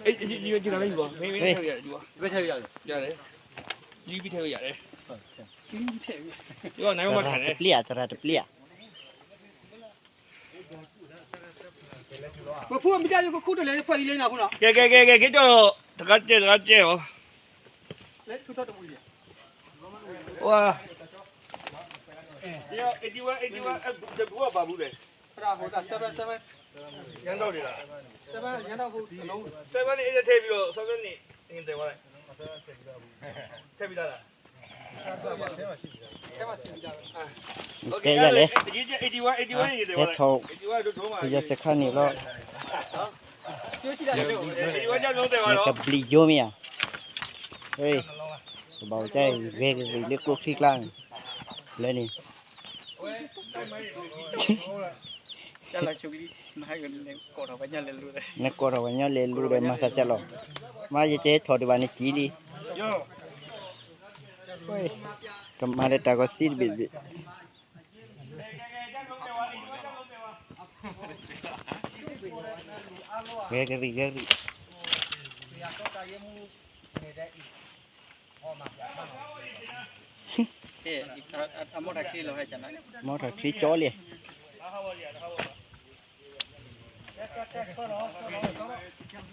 မ့ၢ်မ့ၢ်ထဲဝဲယၤယူၤဘၣ်, မ့ၢ်မ့ၢ်ထဲဝဲယၤယူၤဘၣ်, ယူၤဘံထဲဝဲယၤလဲၣ်, ယူၤဘံထဲဝဲယၤလဲၣ်, တရၤတပျံၤဧါ, တရၤတပျံၤဧါ, ပဖိမ့ၢ်တၢ်လၢပခိၣ်တလဲၤဖီၣ်လံလၢနၤဖိနီၤ, ကဲကဲကဲကဲ ကဲကၠီၣ်, တဂၤကဲတဂၤကဲအီၤ, ဝါ, ဒီး eighty one, eighty one, တဘူးအဘၣ်ဘူးလဲၣ်, ညါတော့ဒီး, seven, ညါတော့, seven န့ၣ် ထဲပြီတော့ seven န့ၣ် ထဲဝဲလဲၣ်, ထဲပြီတၢ်လၢ တဲယၤလဲၣ်, ဟဲထီၣ်, ယစခါန့ၣ်လီၤ, နကဘျံးယိမ့ၢ်ဧါ, ကဘၣ်ကဲဂဲၤကရံၣ်လၢကျိချံကျါန့ၣ်, လၢန့ၣ် နကိးထီၣ်ပှၤညီလဲၤလူၤဒီး မၤသးစၢ်လီၤ, မ့ၢ်ယကဲထီၣ်ဒံးဘၣ်န့ၣ်ကံလံ, ကမၤလၢတၢ်ကီစံတဘ့ၣ်ဘ့ၣ်, ဂဲၤကရံၣ်ဂဲၤကရံၣ်, မ့ၢ်ထီၣ်ချံကၠီလံ,